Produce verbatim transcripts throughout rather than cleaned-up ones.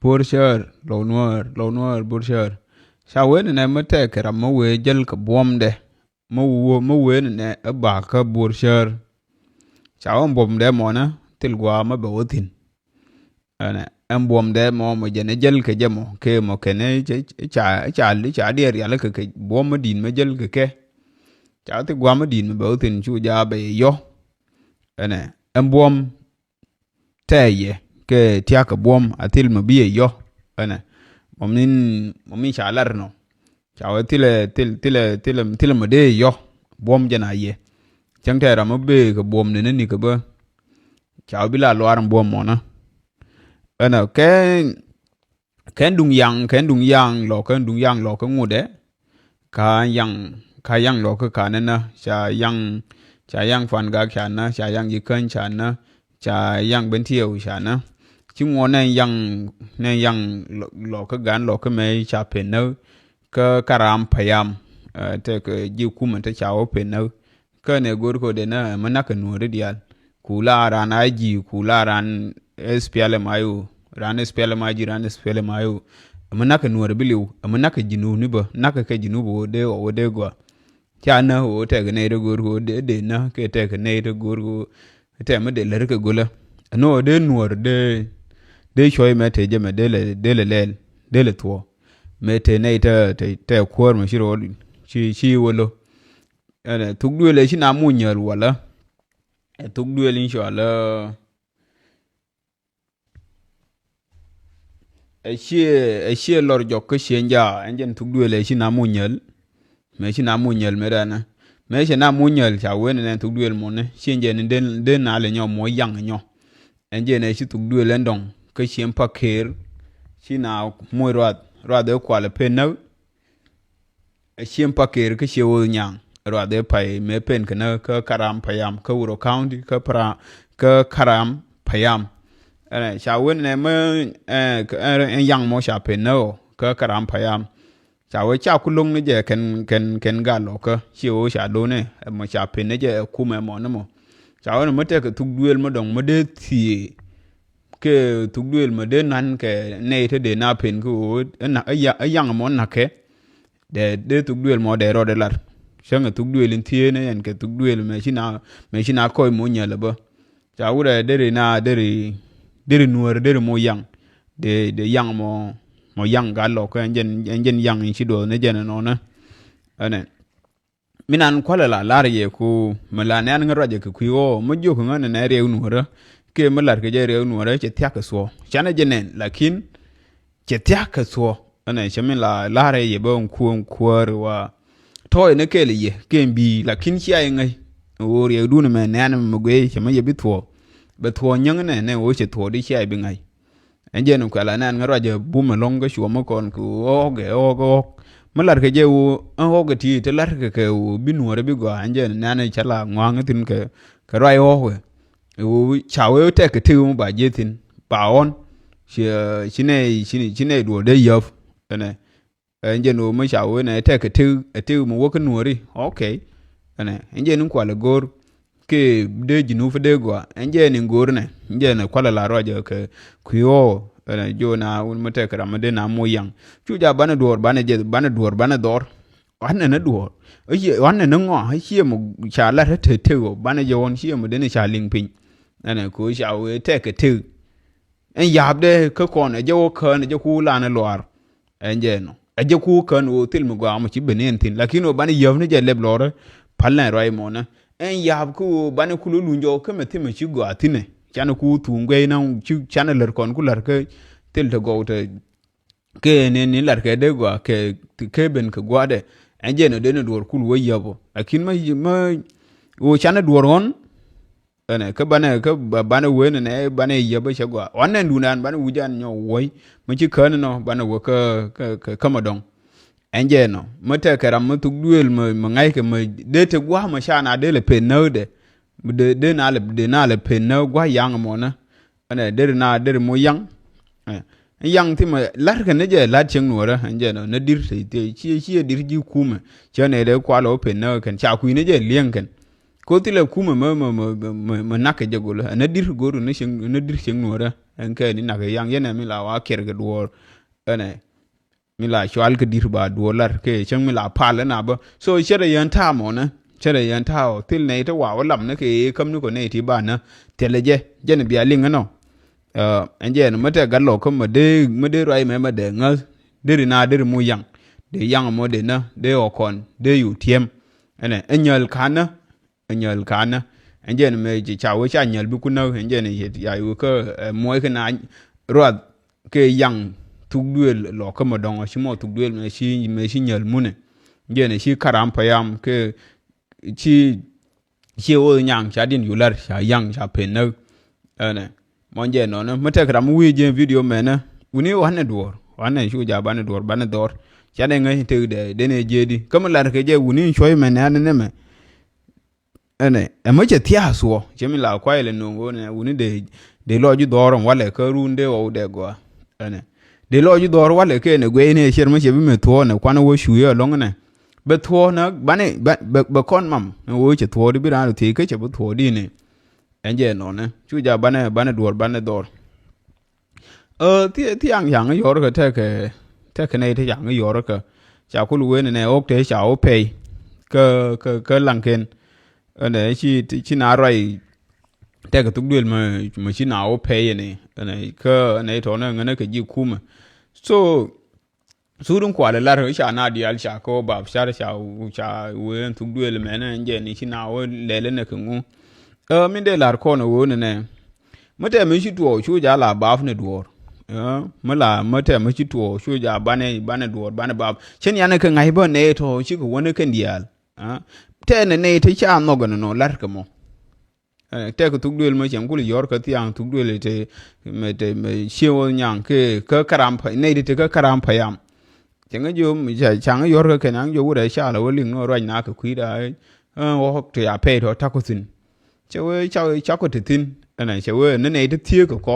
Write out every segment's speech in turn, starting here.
Buɔr cäär, Lɔw Nuäär, Lɔw Nuäär, Buɔr cäär. Ca wen nɛ mi tɛk kɛ ram mi wee jäl kɛ buɔmdɛ. Mi wee, mi wee nɛ ɛ bakä Buɔr cäär. Ca wen buɔmdɛ mɔnä thil gua̱a̱ mi bɛ wä thi̱n. Ɛnɛ ɛn buɔmdɛ mɔ mɔ jɛn ɛ jäl kɛ jɛ mɔ kɛ mɔ kɛn ɛ ca, ca, ca diɛɛr rial kɛ kɛ buɔm mi di̱i̱n mi jäl kɛ kɛ. Ca thil gua̱a̱ mi di̱i̱n mi bɛ wä thi̱n cu jaabɛ yɛ yɔ. Ɛnɛ ɛn buɔm tɛɛ yɛ kɛ tia̱k kɛ buɔ̱m a thil mɛ bi yɛ yɔ. Ɛnɛ mɔ min, mɔ min ca lar nɔ. Ca wee thilɛ, thil, thilɛ, thilɛ, thilɛ mɛ dee yɔ buɔ̱m jɛn a yɛ. Cäŋ tɛɛ ram mɛ bee kɛ buɔ̱m ni ni ni kɛ bä. Ca wee bi la luaar buɔ̱m mɔnä. Ɛnɛ kɛ kɛn duŋ yaŋ, kɛn duŋ yaŋ lɔ, kɛn duŋ yaŋ lɔ kɛ ŋutdɛ. Ka yaŋ, ka yaŋ lɔ kɛ ka nɛ nä, ca yaŋ, ca yaŋ Pan Gak ca nä, ca yaŋ Ji̱ Käny ca nä, ca yaŋ Bentiu ca nä. Ci ŋuɔ nɛ yaŋ, nɛ yaŋ lɔ, lɔ kɛ gan lɔ kɛ mɛ ca pen nä. Kä Karam Payam, ɛ, tɛ kɛ ji̱ kumɛ tɛ ca wä pen nä. Kä nɛ go̱o̱r kɛ wä dee nä, ɛ, mi nak kɛ nuɔ̱ɔ̱ri diaal. Ku la raan a ji̱, ku la raan S P L M I O, raan S P L M I G, raan S P L M I O. Ɛ mi nak kɛ nuɔ̱ɔ̱ri bi liw, ɛ mi nak kɛ ji̱ nuɔ̱ɔ̱ri bä, nak kɛ kɛ ji̱ nuɔ̱ɔ̱ri bä wä dee, wä dee gɔaa. Ca nä wä tɛk nɛy rɛ go̱o̱r kɛ wä dee, dee nä kɛ tɛk nɛy rɛ go̱o̱r kɛ wä. Tɛk mi dee lär kɛ go̱lä. Ɛn wä dee nuɔ̱ɔ̱ri dee, dee cuɔ̱c mɛ tee jɛ mɛ dee lɛ, dee lɛ lɛl, dee lɛ thuɔ̱ɔ̱. Mɛ tee nɛy tɛ, tɛ, tɛ kuäär mɛ ci rɔ, ci, ci wä lo̱. Ɛnɛ thuk duëël ɛ ci na muc nyäl walä. Ɛ thuk duëël in cɔal ɛ ciɛ, ɛ ciɛ lɔr jɔk kä ciɛ nja ɛn jɛn thuk duëël ɛ ci na muc nyäl. Mɛ ci na muc nyäl mɛ rɛnɛ. Mɛ ci na muc nyäl ca wen ɛn thuk duëël mɔnɛ ciɛ jɛn in den, den na lɛ nyɔ mɔ yaŋ nyɔ. Ɛn jɛn ɛ ci thuk duëël ɛn dɔŋ kä ciɛ pakeer. Ci na muc ruath, ruath ɛ kual ɛ pen näk. Ɛ ciem pakeer kä cie woth nyaŋ ruath ëë pay mëë pen kɛ nä kä Karam Payam kä Wuro County kä pra kä Karam Payam. Ɛnɛ ca wen nɛ mä ɛn yaŋ mɔ ca pen nä ɔ kä Karam Payam. Ca wee ca ku loŋ ni jɛ kɛn kɛn kɛn gal lɔ kä cie wee ca lo̱n ɛ mɔ ca pen ni jɛ ɛ kumɛ mɔ ni mɔ. Ca wen mä tɛk kɛ thuk duëël mä dɔŋ mä dee thiee. Kɛ thuk duëël mɛ dee nan kɛ nɛy te dee na pen kä ɣöö ɛ yaŋ mɔ nakɛ. Dee dee thuk duëël mɔ dee rɔɔdɛ lar cäŋɛ thuk duëël in thieene ɛn kɛ thuk duëël mɛ ci na, mɛ ci na kɔc mɔ nyɛl ɛ bä. Ca wurɛ deri na deri, deri nuäär deri mɔ yaŋ. Dee dee yaŋ mɔ, mɔ yaŋ gat lɔ kä ɛn jɛn, ɛn jɛn yaŋ in ci duɔth ni jɛn ɛnɔnɛ. Ɛnɛ. Mi nan kualɛ la lar yɛ ku mi la nɛn ŋä ruacɛ kɛ kui̱ ɣɔɔ mi jiök ŋä nɛ nɛ riɛk nuɔrä. Kiɛ mi lar kɛ jɛ riɛk nuɔrä cɛ thiak kɛ thuɔɔ canɛ jɛ nɛn lakin cɛ thiak kɛ thuɔɔ. Ɛnɛ cɛ mi la lar yɛ bä kuɔn kuäär wa tɔɔy ni kɛɛl yɛ kiɛ bi lakin cia yɛ ŋäc. Ɣöö riɛkdun mɛ nɛn mi guiy cɛ mi yɛ bi thuɔɔ bɛ thuɔɔ nyäŋ nɛ nɛ ɣöö cɛ thuɔɔ di cia yɛ bi ŋäc. Ɛn jɛn kuɛl anɛn ŋä ruacɛ bum ɛlɔ̱ŋ kä cuɔ̱m mi kɔn kɛ ɣɔ̱ɔ̱k ɛ ɣɔ̱ɔ̱k ɣɔ̱ɔ̱k. Mi lar kɛ jɛ ɣöö ɛn ɣɔ̱ɔ̱k ɛ ti ti lar kɛ kɛ ɣöö bi nuɔ̱ɔ̱rɛ bi gɔaa ɛn jɛn nɛn cä la ŋɔaŋ thi̱n kɛ kɛ ruac ɣɔ̱ɔ̱k ɛ. Ɣöö ca wee tɛk kɛ tëk mi ba jɛ thi̱n ba ɣɔ̱n. Ci ci nɛy ci nɛy duɔ̱ɔ̱r dee yäp. Ɛnɛ. Ɛn jɛn ɣöö mi ca wee nɛ tɛk kɛ tëk ɛ tëk mi wä kä nuɔ̱ɔ̱ri. Ok. Ɛnɛ ɛn jɛn in kual ɛ go̱o̱r. Kɛ dee ji̱ nup dee gɔaa ɛn jɛn in go̱o̱r nɛ ɛn jɛn ɛ kual ɛ la ruacɛ kɛ kui̱ ɣɔɔ. Ɛnɛ jiɔ na wun mi tɛk kɛ ram mi dee na moc yaŋ cu ja banɛ duɔ̱ɔ̱r banɛ jɛ banɛ duɔ̱ɔ̱r banɛ dhɔr. Wanɛ ni duɔ̱ɔ̱r wanɛ ni ŋɔa ciɛ mi ca lat ɛ tëk tëk ɣɔɔ banɛ jɛ ɣɔn ciɛ mi dee ni ca liŋ piny. Ɛnɛ kɛ ɣöö ca wee tɛk kɛ tëk. Ɛn ya̱a̱p dee kä kɔn ɛ jɛ wä kään ɛ jɛ ku lan ɛ luaar. Ɛn jɛ nɔ ɛ jɛ ku kään ɣöö thil mi gɔaa mɔ ci ben ɛn thi̱n lakin ɣöö banɛ yäpni jɛ lɛp lɔrä. Pal nɛ ruac mɔnä ɛn ya̱a̱p kä ɣöö banɛ kul ɛ luny jɔ kä mɛ thimɛ ci gɔaa thi̱nɛ. Canɛ ku thuŋ guɛy na ci canɛ lär kɔn ku lär kä thil te gɔw te. Kɛ ni ni lar kɛ dee gɔaa kɛ kɛ ben kɛ gua̱dɛ. Ɛn jɛ nɔ dee ni duɔ̱ɔ̱r kul wä yäpɔ lakin mä mä ɣöö canɛ duɔ̱ɔ̱r ɣɔn. Ɛnɛ kä banɛ kä banɛ wen ɛnɛ banɛ yäpä cɛ gɔaa ɣɔn nɛn duundan banɛ wi̱c an nyɔ wuɔ̱c. Mä ci kään ɛnɔ banɛ wä kä kä kä mä dɔ̱ŋ. Ɛn jɛ nɔ mä tɛk kɛ ram mä thuk duëël mä ŋa̱ckɛ mä dee te gua̱a̱ mä ca na dee lɛ pen näkdɛ. Dee dee na lɛ dee na lɛ pen näk gua̱a̱ yaŋ mɔnä. Ɛnɛ deri na deri mo yaŋ. Ɛ, yaŋ thimɛ la̱rkɛ ni jɛ la̱t cieŋ nuɔrä ɛn jɛ nɔ ni dir ti ti ci ci dir ji̱ kumɛ. Cä nɛ dee kual ɔ pen nä kɛn ca kui̱ ni jɛ liɛŋ kɛn. Ko thilɛ kumɛ mɛ mɛ mɛ mɛ mɛ nak kɛ jɛ gol ɛ nä dir go̱r nä cieŋ nä dir cieŋ nuɔrä. Ɛn kɛ ni nak kɛ yaŋ yɛn ɛ mi la wa kiɛr kɛ duɔɔr. Ɛnɛ mi la cual kɛ dir ba duɔɔr lar kɛ cieŋ mi la pal ɛn a bä. So cɛ rɛ yɛn ta̱a̱ mɔnɛ cɛ rɛ yɛn ta̱a̱ ɔ thil nɛy ti wa wä lam nä kɛ ɛ käm ni kɔ nɛy ti ba nä thilɛ jɛ jɛn bia liŋ ɛnɔ. Ɛn jɛ ɛn mä tɛ gat lɔ kä mä dee mä dee ruac mɛ mä dee ŋäth deri na deri mu yaŋ. Dee yaŋ mɔ dee nä dee ɔ kɔn dee yu tiɛm. Ɛnɛ ɛ nyäl ka̱n nä ɛ nyäl ka̱n nä. Ɛn jɛ ɛn mɛ ca wee ca nyäl bi kun nä ɛn jɛ ɛn ya wee kä ɛ muɔc kä na ruath kɛ yaŋ thuk duëël lɔ kä mä dɔ̱ŋ ɔ ci mɔ thuk duëël mɛ ci mɛ ci nyäl munɛ. Ɛn jɛ ɛn ci karam payam kɛ ci Ciɛ ɣöö nyaŋ ca diɛn yu lar ca yaŋ ca pen näk. Ɛnɛ mɔ jɛ nɔnɛ mi tɛk ram mi wi̱i̱ jɛ video mɛnɛ. Wuni wanɛ duɔ̱ɔ̱r wanɛ cu ja banɛ duɔ̱ɔ̱r banɛ dhɔr. Canɛ ŋäc tek dɛ denɛ jedi kä mi lar kɛ jɛ wuni cuɔ̱c mɛnɛ anɛ nɛmɛ. Ɛnɛ ɛmɛ cɛ thia̱a̱ thuɔ̱ cɛ mi la kuay lɛ no̱o̱ŋ ɣöö nɛ wuni dee dee lɔc ji̱ dhɔr ɛn walɛ kä run dee ɣɔw dee gɔaa. Ɛnɛ dee lɔc ji̱ dhɔr walɛ kɛ nɛ guɛy ni ɛ ciɛr mi cɛ bi mi thuɔ̱ɔ̱ nɛ kuanɛ wä cuuy ɛlɔ̱ŋ nɛ. Bɛ thuɔɔk nä banɛ bɛ bɛ kɔn mam ni wee cɛ thuɔɔk di bi raan thiec kä cɛ bi thuɔɔk di ni. Ɛn jɛ nɔnɛ cu ja banɛ banɛ duɔr banɛ dhɔr. Ɛ thi thi aŋ yaŋ yɔr kɛ tɛkɛ tɛkɛ nɛy ti yaŋ yɔr kɛ ca kul wen nɛ ɣɔk te ca wä pɛy. Kä kä kä laŋken. Ɛnɛ ci ci na ruac tɛkɛ thuk duël mɛ mɛ ci na wä pɛy ni. Ɛnɛ kä nɛy tɔnɛ ŋänä kɛ ji̱ kumɛ. So Thuk in kualɛ lar ca na diaal ca kɛ wä bap car ca ca wee in thuk duëël mɛnɛ in jɛ ni ci na wä lɛl in ɛ kɛ ŋu. Ɛ min dee lar kɔn ɛ wee ni nɛ. Mi tɛ mi ci tuɔɔk cu ja la bap ni duɔɔr. Ɛ mi la mi tɛ mi ci tuɔɔk cu ja banɛ banɛ duɔɔr banɛ bap cin yanɛ kɛ ŋa̱c bä nɛ tɔ ci kɛ wä ni kɛn diaal. Ɛ tɛ nɛ nɛ ti ca nhɔk ɛn nɔ lar kɛ mɔ. Ɛ tɛk thuk duël mɛ cɛŋ kul yɔr kä thiaŋ thuk duël te mɛ te mɛ cieŋ wä nyaŋ kɛ kä karam pa nɛy ti te kä karam pa yam. Cɛŋ jiö caŋ yɔr kä kɛn aŋ jiö wurɛ ca la wä liŋ nɔ ruac na kɛ kui̱da. Ɛ wä te ya pɛy tɔ tak kɔ thi̱n. Cɛ wee ca ca kɔ te thi̱n ɛnɛ cɛ wee ni nɛy ti thieek kɛ kɔ.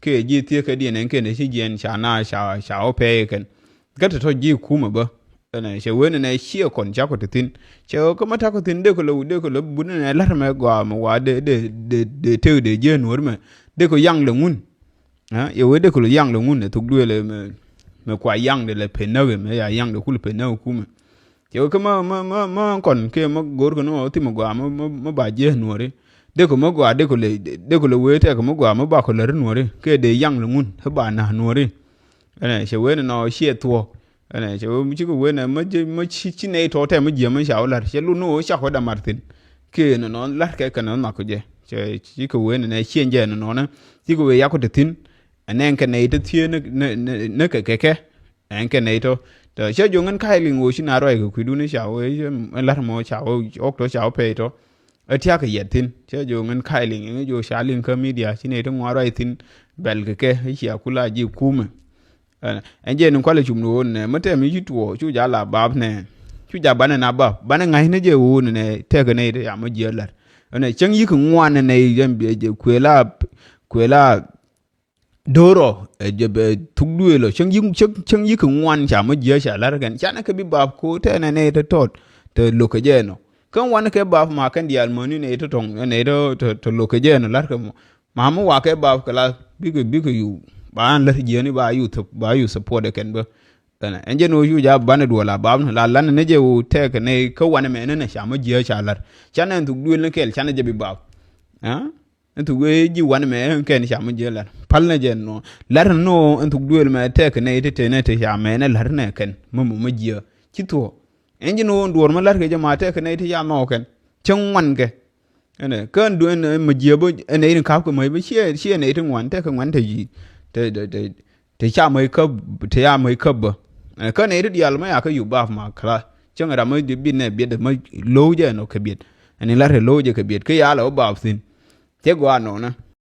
Kɛ ji̱ thieek kɛ diɛn ɛn kɛn ci jiɛn ca na ca ca wä pɛy kɛn. Kä te tɔ ji̱ kumɛ bä. Ɛnɛ cɛ wen ɛnɛ ciɛ kɔn cakɔ te thi̱n. Cɛ ɣöö kä mä takɔ thi̱n dekɛ lo̱w dekɛ lo̱w bun ɛnɛ la̱t mɛ gɔaa mɛ waa de de de de tek de jiee nuɔ̱ɔ̱r mɛ. Dekɛ yaŋ lɛ ŋun. Ɛ yɛ wee dekɛ lo̱w yaŋ lɛ ŋun ɛ thuk duëël ɛ mɛ mɛ kua yaŋ de lɛ pen näk ɛ mɛ ya yaŋ de kul pen näk ɛ kumɛ. Cɛ ɣöö kä mä mä mä mä kɔn kɛ mä go̱o̱r kɛ ni ɣɔɔ thimɛ gɔaa mä mä mä ba jiee nuɔ̱ɔ̱ri. Dekɛ mä gɔaa dekɛ lɛ dekɛ lɛ wee tɛkɛ mä gɔaa mä bakɔ lät nuɔ̱ɔ̱ri kɛ dee yaŋ lɛ ŋun ɛ ba na̱a̱k nuɔ̱ɔ̱ri. Ɛnɛ cɛ wen ɛnɔ ciɛ thuɔ̱ɔ̱k. Ɛnɛ cɛ wen cikɛ wen ɛ mä ci ci nɛy tɔ̱ tɛm mä jiäm ca wä la̱r cɛ lut ni ɣöö cakɔ dɛ mat thi̱n. Kiɛ nɔnɔ la̱r kɛ kɛn ɛ nhɔk jɛ cɛ cikɛ wen ɛnɛ ciɛ jɛ nɔnɔ nɛ cikɛ wen yakɔ te thi̱n. Ɛnɛ kɛ nɛy te thiee ni ni ni kɛ kɛ kɛ ɛn kɛ nɛy tɔ̱. Tɔ cɛ jo̱ŋ ɛn ka̱c liŋ ɣöö ci na ruac kɛ kui̱dun ca wä la̱r mɔ ca wä ɣɔk tɔ̱ ca wä pɛy tɔ̱. Ɛ tia̱k kɛ yɛt thi̱n cɛ jo̱o̱ŋ in ka̱c liŋ in jo̱o̱ ca liŋ kä midia ci nɛy ti ŋuan ruac thi̱n. Bɛl kɛ kɛ i̱ cia kula ji̱ kumɛ. Ɛn jɛ ni kualɛ cum ni ɣöö nɛ mä tɛm i̱ ci tuɔɔk cu ja la bap nɛ. Cu ja banɛ na bap banɛ ŋa̱cnä jɛ ɣöö nɛ tɛkɛ nɛy ti ca mä jiäk la̱t. Ɛn cäŋ yi̱k ŋuan nɛ nɛy jɛ kuëla kuëla Do̱rɔ ɛ jɛ bɛ thuk duëël ɔ cäŋ yik cäŋ cäŋ yik ŋuan ca mä jiääc ca la̱r kɛn canɛ kɛ bi bap ko̱ tɛnɛ nɛy te tɔt te lo̱k kɛ jɛ ɛnɔ. Kä wanɛ kɛ bap ma kɛn diaal mäni nɛy te tɔŋ nɛy te te lo̱k kɛ jɛ ɛnɔ la̱r kɛ mɔ. Ma mi wa kɛ bap kɛ la bikɛ bikɛ yu ba an la̱r jiääni ba yu thop ba yu support ɛ kɛn bä. Ɛn ɛn jɛ ni wä cu ja banɛ duɔl a bap ni la lanɛ ni jɛ wä tɛkɛ nɛy kä wanɛ mɛni nɛ ca mä jiääc ca la̱r. Canɛ ɛn thuk duëël ni kɛl canɛ jɛ bi bap. Ɛn thuk wee ji̱ wanɛ mɛ ɛn kɛn ca mi jiɛ lar pal nɛ jɛ nɔ lar nɔ ɛn thuk duëël mɛ tɛk nɛ ti tɛnɛ ti ca mɛ nɛ lar nɛ kɛn mɛ mɔ mɛ jiɛ ci thuɔ. Ɛn ji̱ nɔ duɔr mɛ lar kɛ jɛ ma tɛk nɛ ti ca nɔ kɛn cɛ ŋuan kɛ. Ɛnɛ kään duëën mɛ jiɛ bä ɛnɛ in kap kɛ mɛ bä ciɛ ciɛ nɛ ti ŋuan tɛk ŋuan tɛ ji̱ tɛ tɛ tɛ Ti ca mɔc käp ti ca mɔc käp bä. Kä nɛy ti diaal mɔ ya kä yup bap ma kla cäŋ ram mɔ bit nɛ biet mɔ lo̱w jɛ nɔ kɛ biet. Ɛn in lat lo̱w jɛ kɛ biet kä ya lɛ wä bap thi̱n. Cɛ gɔaa nɔnä